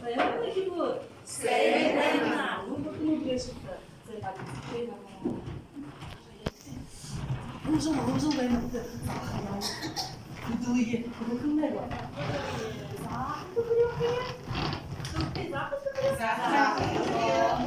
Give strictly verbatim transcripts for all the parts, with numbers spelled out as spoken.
Сайн байна, хибүү? Сайн байна. Үргэн үдэр шэнэ. Сайн байна. Үржэл, үржэл байна. Үдэлые. Үргэн байна. За, үргэн байна. За, үргэн байна.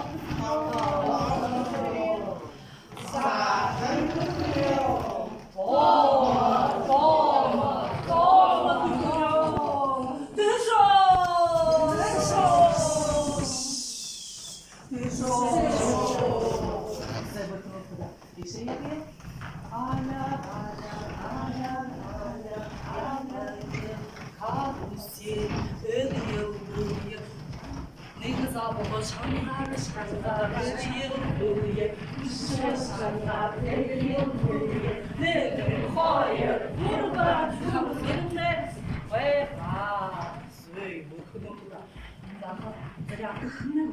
Нэгэ забһа шангаар, шангаар эрьелдээ, шангаар эрьелдээ. Нэгэн, хоёр, гурба, табан, гурбан. Бай, аа, зүй, бүхэнүүд. Заха, зарядка хэнэ.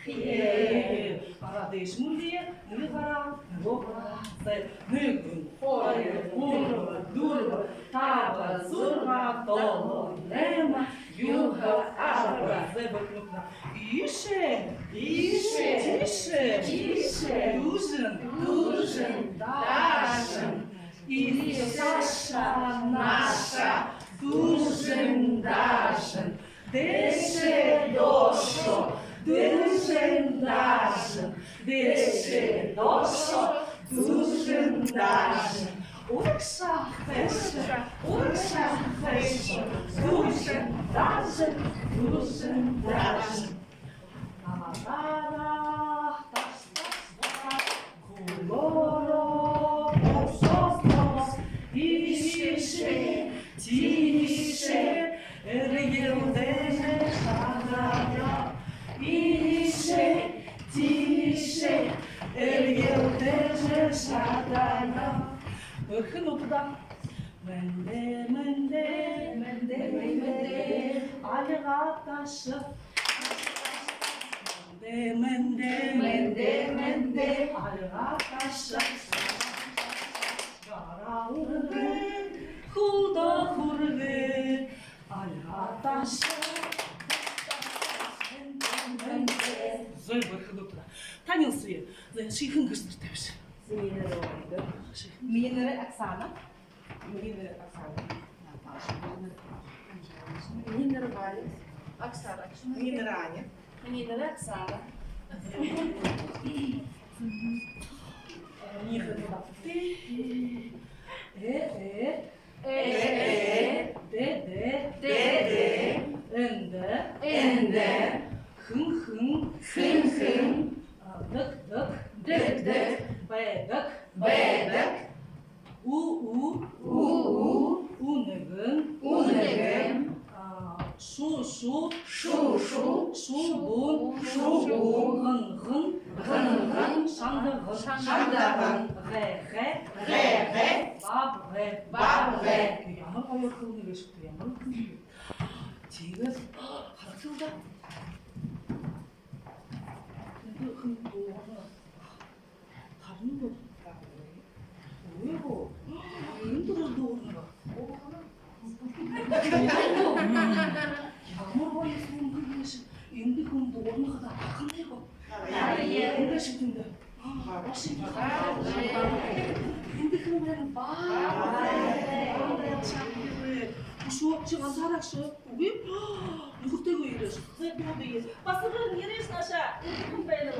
Хээ. Гараа дээшэ мүндые, нэгэ гараа, нүгөө гараа. Зай, нэгэн, хоёр, гурба, дүрбэ, таба, зургаа, долоо, найма, юһэ, арба. Зай, бүхэнүүд. Иишээ. Иишээ. Тиишээ. Тиишээ. Дүүжэн. Дүүжэн. Даажан. Иишээ, саашаа, наашаа. Дүүжэн, даажан. Дээшээ, доошоо. Дүүжэн, даажан. Дээшээ, доошоо. Дүүжэн, даажан. Урагшаа, хайшаа. Урагшаа, хайшаа. Дүүжэн, даажан. Дүүжэн, даажан. Араараа, таш, таш, таш. Хүлөөрөө, босоо, босоо. Иишээ, тиишээ, эрьелдээ, шадая. Иишээ, тиишээ, эрьелдээ, шадая. Бүхэнүүд. Мэндэ, мэндэ, мэндэ, мэндэ. Альгаа тааша. Мэндэ, мэндэ, мэндэ, мэндэ. Альгаа тааша. Гараа үргэ, хүлдөө хүргэ. Альгаа тааша. Мэндэ, мэндэ. Зай, бүхэнүүд. Танилсая. Зай, ши хэн гэжэ нэрэтэйбши? Минии нэрэ Оксана. Минии нэрэ Оксана. Минии нэрэ Валя. Оксана. Минии нэрэ Аня. Минии нэрэ Оксана. Минии нэрэ Бабты. Э, э. Э, э. Дэ, дэ. Дэ, дэ. Эндэ. Эндэ. Хэн, хэн. Хэн, хэн. А, даг, даг. Даг, даг. Байдаг. Байдаг. У, у. У, у. Үнэгэн. Үнэгэн. А, шу, шу. Шу, шу. Шубуун. Шубуун. Гын, гын. Гын, гын. Шанда, гын. Шанда, гын. Гай, гай. Гай, гай. Баабгай. Баабгай. Ямар гоёор хэлэнэ гээшэбта, ямар гоёор хэлэнэ. Тиигээд харагты даа. Эндэ хэн дуугарна? Харана гү? Үгы гү? Хэн дуугарна? Ямар гоё һүн гээшэб. Эндэ хэн дуугарна хадаа харана гү? Харая. Эндэ ши тэндэ. Эндэ хэн байна? Баабгай. Баабгай. Үшөө ши гансаараа гүш? Үгы. Нүхэртэйгөө ерээш. Зай, дуудая. Басаган, ерээш наашаа. Эндэ хэн байнаб?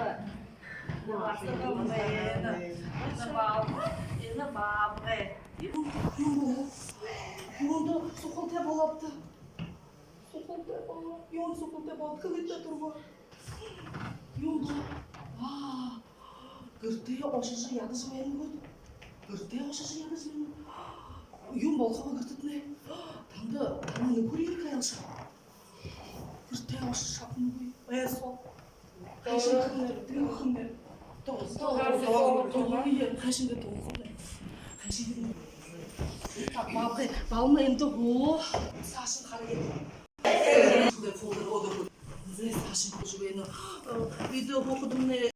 Басаган байна. Энэ Баабгай. Энэ Баабгай. Юун бэ? Юундэ сухалтай болообта? Сухалтай болоо. Юундэ сухалтай болооб? Хэлыт даа түргөө. Юун бэ? Аа, гэртээ ошожо ядажа байна гүт? Гэртээ ошожо ядажа байна. Юун болохоб гэртэтнай? Танда, танда нүхэр ерээ һэн ши. Гэртээ ошожо шадана гү? Ой, соо. Хайшан гэнэ, тэрэ хүн гэнэ. Тоо, тоо, тоо, тоо. Ой, хайшан гэнэ, тоо хүн гэнэ. Хайшан гэнэ. Баабгай, Баабгай эндэ гү? Саашань харая. Зай, саашань хүрэжэ байна. Бидэ хүүгэднай.